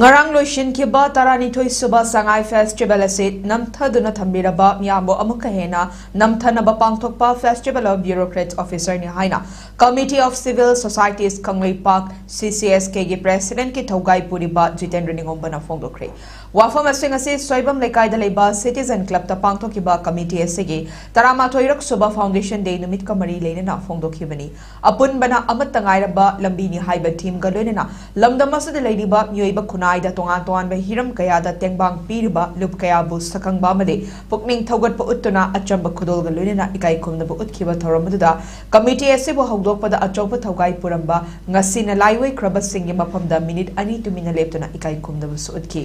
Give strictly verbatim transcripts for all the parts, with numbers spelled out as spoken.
ꯉꯔꯥꯡ ꯂꯣꯏꯁꯤꯟꯈꯤꯕ ꯇꯔꯥꯅꯤꯊꯣꯏ ꯁꯨꯕ ꯁꯉꯥꯏ ꯐꯦꯁꯇꯤꯚꯦꯜ ꯑꯁꯤ ꯅꯝꯊꯗꯨꯅ ꯊꯝꯕꯤꯔꯕ ꯃꯤꯌꯥꯝꯕꯨ ꯑꯃꯨꯛꯀ ꯍꯦꯟꯅ ꯅꯝꯊꯅꯕ ꯄꯥꯡꯊꯣꯛꯄ ꯐꯦꯁꯇꯤꯚꯦꯜ ꯑꯣꯐ ꯕ꯭ꯌꯨꯔꯣꯀ꯭ꯔꯦꯠ ꯑꯣꯐꯤꯁꯔꯅꯤ ꯍꯥꯏꯅ committee of civil societies Kangleipak, ꯁꯤ ꯁꯤ ꯑꯦꯁ ꯀꯦꯒꯤ ꯄ꯭ꯔꯦꯁꯤꯗꯦꯟꯠꯀꯤ ꯊꯧꯒꯥꯏ ꯄꯨꯔꯤꯕ ꯖꯤꯇꯦꯟꯗ꯭ꯔ ꯅꯤꯉꯣꯝꯕꯅ ꯐꯣꯡꯗꯣꯛꯈ꯭ꯔꯦ꯫ ꯋꯥꯐꯝ ꯑꯁꯤ ꯉꯁꯤ ꯁꯣꯏꯕꯝ ꯂꯩꯀꯥꯏꯗ ꯂꯩꯕ ꯁꯤꯇꯤꯖꯟ ꯀ꯭ꯂꯕꯇ ꯄꯥꯡꯊꯣꯛꯈꯤꯕ ꯀꯃꯤꯇꯤ ꯑꯁꯤꯒꯤ ꯇꯔꯥꯃꯥꯊꯣꯏꯔꯛ ꯁꯨꯕ ꯐꯥꯎꯟꯗꯦꯁꯟ ꯗꯦ ꯅꯨꯃꯤꯠꯀ ꯃꯔꯤ ꯂꯩꯅꯅ ꯐꯣꯡꯗꯣꯛꯈꯤꯕꯅꯤ꯫ ꯑꯄꯨꯟꯕꯅ ꯑꯃꯠꯇ ꯉꯥꯏꯔꯕ ꯂꯝꯕꯤꯅꯤ ꯍꯥꯏꯕ ꯊꯤꯝꯒ ꯂꯣꯏꯅꯅ ꯂꯝꯗꯝ ꯑꯁꯤꯗ ꯂꯩꯔꯤꯕ ꯃꯤꯑꯣꯏꯕ ꯈꯨꯟꯅꯥꯏꯗ ꯇꯣꯉꯥꯟ ꯇꯣꯉꯥꯟꯕ ꯍꯤꯔꯝ ꯀꯌꯥꯗ ꯇꯦꯡꯕꯥꯡ ꯄꯤꯔꯤꯕ ꯂꯨꯞ ꯀꯌꯥꯕꯨ ꯁꯛꯈꯪꯕ ꯑꯃꯗꯤ ꯄꯨꯛꯅꯤꯡ ꯊꯧꯒꯠꯄ ꯎꯠꯇꯨꯅ ꯑꯆꯝꯕ ꯈꯨꯗꯣꯜꯒ ꯂꯣꯏꯅꯅ ꯏꯀꯥꯏ ꯈꯨꯝꯅꯕ ꯎꯠꯈꯤꯕ ꯊꯧꯔꯝ ꯑꯗꯨꯗ ꯀꯃꯤꯇꯤ ꯑꯁꯤꯕꯨ ꯍꯧꯗꯣꯛꯄꯗ ꯑꯆꯧꯕ ꯊꯧꯒꯥꯏ ꯄꯨꯔꯝꯕ ꯉꯁꯤꯅ ꯂꯥꯏꯑꯣꯏꯈ꯭ꯔꯕꯁꯤꯡꯒꯤ ꯃꯐꯝꯗ ꯃꯤꯅꯤꯠ ꯑꯅꯤ ꯇꯨꯃꯤꯟꯅ ꯂꯦꯞꯇꯨꯅ ꯏꯀꯥꯏ ꯈꯨꯝꯅꯕꯁꯨ ꯎꯠꯈꯤ꯫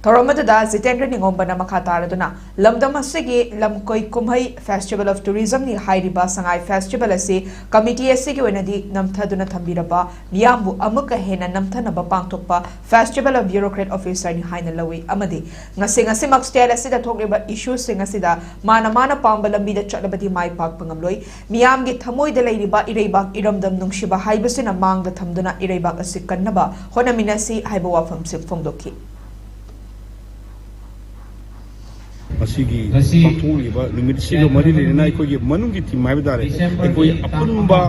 ꯊꯧꯔꯝ ꯑꯗꯨꯗ ꯖꯤꯇꯦꯟꯗ꯭ꯔ ꯅꯤꯉꯣꯝꯕꯅ ꯃꯈꯥ ꯇꯥꯔꯗꯨꯅ ꯂꯝꯗꯝ ꯑꯁꯤꯒꯤ ꯂꯝꯀꯣꯏ ꯀꯨꯝꯍꯩ ꯐꯦꯁꯇꯤꯚꯦꯜ ꯑꯣꯐ ꯇꯨꯔꯤꯖꯝꯅꯤ ꯍꯥꯏꯔꯤꯕ ꯁꯉꯥꯏ ꯐꯦꯁꯇꯤꯚꯦꯜ ꯑꯁꯤ ꯀꯃꯤꯇꯤ ꯑꯁꯤꯒꯤ ꯑꯣꯏꯅꯗꯤ ꯅꯝꯊꯗꯨꯅ ꯊꯝꯕꯤꯔꯕ ꯃꯤꯌꯥꯝꯕꯨ ꯑꯃꯨꯛꯀ ꯍꯦꯟꯅ ꯅꯝꯊꯅꯕ ꯄꯥꯡꯊꯣꯛꯄ ꯐꯦꯁꯇꯤꯚꯦꯜ ꯑꯣꯐ ꯕ꯭ꯌꯨꯔꯣꯀ꯭ꯔꯦꯠ ꯑꯣꯐꯤꯁꯔꯅꯤ ꯍꯥꯏꯅ ꯂꯧꯏ ꯑꯃꯗꯤ ꯉꯁꯤ ꯉꯁꯤꯃꯛ ꯁ꯭ꯇꯦꯠ ꯑꯁꯤꯗ ꯊꯣꯛꯂꯤꯕ ꯏꯁꯨꯁꯤꯡ ꯑꯁꯤꯗ ꯃꯥꯅ ꯃꯥꯅ ꯄꯥꯝꯕ ꯂꯝꯕꯤꯗ ꯆꯠꯂꯕꯗꯤ ꯃꯥꯏ ꯄꯥꯛꯄ ꯉꯝꯂꯣꯏ꯫ ꯃꯤꯌꯥꯝꯒꯤ ꯊꯃꯣꯏꯗ ꯂꯩꯔꯤꯕ ꯏꯔꯩꯕꯥꯛ ꯏꯔꯝꯗꯝ ꯅꯨꯡꯁꯤꯕ ꯍꯥꯏꯕꯁꯤꯅ ꯃꯥꯡꯗ ꯊꯝꯗꯨꯅ ꯏꯔꯩꯕꯥꯛ ꯑꯁꯤ ꯀꯟꯅꯕ ꯍꯣꯠꯅꯃꯤꯟꯅꯁꯤ ꯍꯥꯏꯕ ꯋꯥꯐꯝꯁꯤꯡ ꯐꯣꯡꯗꯣꯛꯈꯤ꯫ ꯃꯁꯤꯒꯤ ꯉꯁꯤ ꯄꯥꯡꯊꯣꯛꯂꯤꯕ ꯅꯨꯃꯤꯠꯁꯤꯒ ꯃꯔꯤ ꯂꯩꯅꯅ ꯑꯩꯈꯣꯏꯒꯤ ꯃꯅꯨꯡꯒꯤ ꯊꯤꯝ ꯍꯥꯏꯕ ꯇꯥꯔꯦ, ꯑꯩꯈꯣꯏ ꯑꯄꯨꯟꯕ,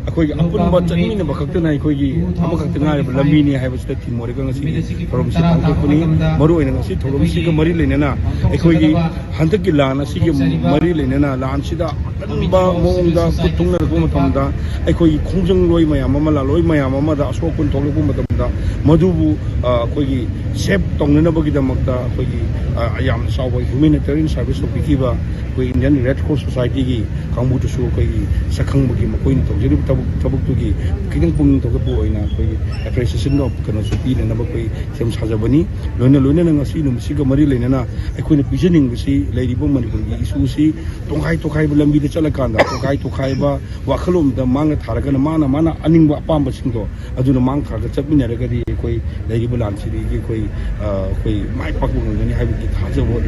ꯑꯩꯈꯣꯏꯒꯤ ꯑꯄꯨꯟꯕ ꯆꯠꯃꯤꯟꯅꯕ ꯈꯛꯇꯅ ꯑꯩꯈꯣꯏꯒꯤ ꯑꯃꯈꯛꯇ ꯉꯥꯏꯔꯕ ꯂꯝꯕꯤꯅꯤ ꯍꯥꯏꯕꯁꯤꯗ ꯊꯤꯝ ꯑꯣꯏꯔꯒ ꯉꯁꯤꯒꯤ ꯊꯧꯔꯝꯁꯤ ꯄꯥꯡꯊꯣꯛꯄꯅꯤ꯫ ꯃꯔꯨꯑꯣꯏꯅ ꯉꯁꯤ ꯊꯧꯔꯝꯁꯤꯒ ꯃꯔꯤ ꯂꯩꯅꯅ ꯑꯩꯈꯣꯏꯒꯤ ꯍꯟꯗꯛꯀꯤ ꯂꯥꯟ ꯑꯁꯤꯒꯤ ꯃꯔꯤ ꯂꯩꯅꯅ ꯂꯥꯟꯁꯤꯗ ꯑꯀꯟꯕ ꯃꯑꯣꯡꯗ ꯈꯨꯠ ꯊꯨꯡꯅꯔꯛꯄ ꯃꯇꯝꯗ ꯑꯩꯈꯣꯏꯒꯤ ꯈꯣꯡꯖꯪꯂꯣꯏ ꯃꯌꯥꯝ ꯑꯃ, ꯂꯥꯜꯂꯣꯏ ꯃꯌꯥꯝ ꯑꯃꯗ ꯑꯁꯣꯛ ꯑꯄꯟ ꯊꯣꯛꯂꯛꯄ ꯃꯇꯝꯗ ꯃꯗꯨꯕꯨ, ꯑ, ꯑꯩꯈꯣꯏꯒꯤ ꯁꯦꯞ ꯇꯧꯅꯅꯕꯒꯤꯗꯃꯛꯇ ꯑꯩꯈꯣꯏꯒꯤ, ꯑ, ꯌꯥꯝꯅ ꯆꯥꯎꯕ humanitarian service ꯇꯧꯕꯤꯈꯤꯕ ꯑꯩꯈꯣꯏ Indian Red Cross Society ꯒꯤ ꯀꯥꯡꯕꯨꯗꯨꯁꯨ ꯑꯩꯈꯣꯏꯒꯤ ꯁꯛꯈꯪꯕꯒꯤ ꯃꯈꯣꯏꯅ ꯇꯧꯖꯔꯤꯕ ꯊꯕꯛ, ꯊꯕꯛꯇꯨꯒꯤ ꯈꯤꯇꯪ ꯄꯨꯛꯅꯤꯡ ꯊꯧꯒꯠꯄ ꯑꯣꯏꯅ ꯑꯩꯈꯣꯏꯒꯤ appreciation of ꯀꯩꯅꯣꯁꯨ ꯄꯤꯅꯅꯕ ꯑꯩꯈꯣꯏ ꯁꯦꯝ ꯁꯥꯖꯕꯅꯤ꯫ ꯂꯣꯏꯅ ꯂꯣꯏꯅꯅ ꯉꯁꯤ ꯅꯨꯃꯤꯠꯁꯤꯒ ꯃꯔꯤ ꯂꯩꯅꯅ ꯑꯩꯈꯣꯏꯅ ꯄꯤꯖꯅꯤꯡꯕꯁꯤ ꯂꯩꯔꯤꯕ ꯃꯅꯤꯄꯨꯔꯒꯤ issue ꯁꯤ ꯇꯣꯈꯥꯏ ꯇꯣꯈꯥꯏꯕ ꯂꯝꯕꯤꯗ ꯆꯠꯂꯀꯥꯟꯗ ꯇꯣꯈꯥꯏ ꯇꯣꯈꯥꯏꯕ ꯋꯥꯈꯜꯂꯣꯟꯗ ꯃꯥꯡꯗ ꯊꯥꯔꯒꯅ ꯃꯥꯅ ꯃꯥꯅ ꯑꯅꯤꯡꯕ ꯑꯄꯥꯝꯕꯁꯤꯡꯗꯣ ꯑꯗꯨꯅ ꯃꯥꯡ ꯊꯥꯔꯒ ꯆꯠꯃꯤꯟꯅꯔꯒꯗꯤ ꯑꯩꯈꯣꯏ ꯂꯩꯔꯤꯕ ꯂꯥꯟꯁꯤꯗꯒꯤ ꯑꯩꯈꯣꯏ, ꯑ, ꯑꯩꯈꯣꯏ ꯃꯥꯏ ꯄꯥꯛꯄ ꯉꯝꯒꯅꯤ ꯍꯥꯏꯕꯒꯤ ꯊꯥꯖꯕ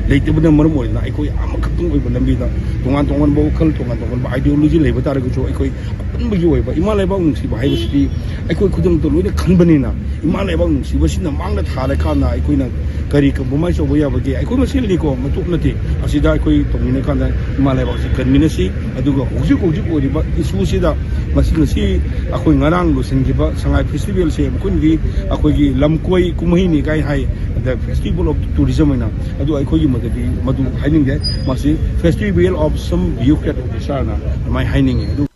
ꯂꯩꯇꯕꯅ ꯃꯔꯝ ꯑꯣꯏꯗꯅ ꯑꯩꯈꯣꯏ ꯑꯃꯈꯛꯇꯪ ꯑꯣꯏꯕ ꯂꯝꯕꯤꯗ ꯇꯣꯉꯥꯟ ꯇꯣꯉꯥꯟꯕ ꯋꯥꯈꯜ, ꯇꯣꯉꯥꯟ ꯇꯣꯉꯥꯟꯕ ideology ꯂꯩꯕ ꯇꯥꯔꯒꯁꯨ ꯑꯩꯈꯣꯏ ꯒꯤ ꯑꯣꯏꯕ ꯏꯃꯥ ꯂꯩꯕꯥꯛ ꯅꯨꯡꯁꯤꯕ ꯍꯥꯏꯕꯁꯤꯗꯤ ꯑꯩꯈꯣꯏ ꯈꯨꯗꯤꯡꯃꯛꯇ ꯂꯣꯏꯅ ꯈꯟꯕꯅꯤꯅ, ꯏꯃꯥ ꯂꯩꯕꯥꯛ ꯅꯨꯡꯁꯤꯕꯁꯤꯅ ꯃꯥꯡꯗ ꯊꯥꯔꯀꯥꯟꯗ ꯑꯩꯈꯣꯏꯅ ꯀꯔꯤ compromise ꯇꯧꯕ ꯌꯥꯕꯒꯦ? ꯑꯩꯈꯣꯏ ꯃꯁꯦꯜꯅꯤꯀꯣ, ꯃꯇꯣꯞ ꯅꯠꯇꯦ꯫ ꯑꯁꯤꯗ ꯑꯩꯈꯣꯏ ꯇꯧꯃꯤꯟꯅ ꯀꯥꯟꯗ ꯏꯃꯥ ꯂꯩꯕꯥꯛꯁꯤ ꯀꯟꯃꯤꯟꯅꯁꯤ꯫ ꯑꯗꯨꯒ ꯍꯧꯖꯤꯛ ꯍꯧꯖꯤꯛ ꯑꯣꯏꯔꯤꯕ issue ꯁꯤꯗ ꯃꯁꯤ ꯉꯁꯤ ꯑꯩꯈꯣꯏ ꯉꯔꯥꯡ ꯂꯣꯏꯁꯤꯟꯈꯤꯕ ꯁꯉꯥꯏ festival ꯁꯦ ꯃꯈꯣꯏꯅꯗꯤ ꯑꯩꯈꯣꯏꯒꯤ ꯂꯝꯀꯣꯏ ꯀꯨꯝꯍꯩꯅꯤ ꯀꯥꯏ ꯍꯥꯏ, the festival of tourism ꯍꯥꯏꯅ꯫ ꯑꯗꯨ ꯑꯩꯈꯣꯏꯒꯤ ꯃꯗꯨꯗꯤ ꯃꯗꯨ ꯍꯥꯏꯅꯤꯡꯗꯦ, ꯃꯁꯤ festival of some bureaucrat officer ꯅ ꯑꯗꯨꯃꯥꯏꯅ ꯍꯥꯏꯅꯤꯡꯉꯤ꯫ ꯑꯗꯨ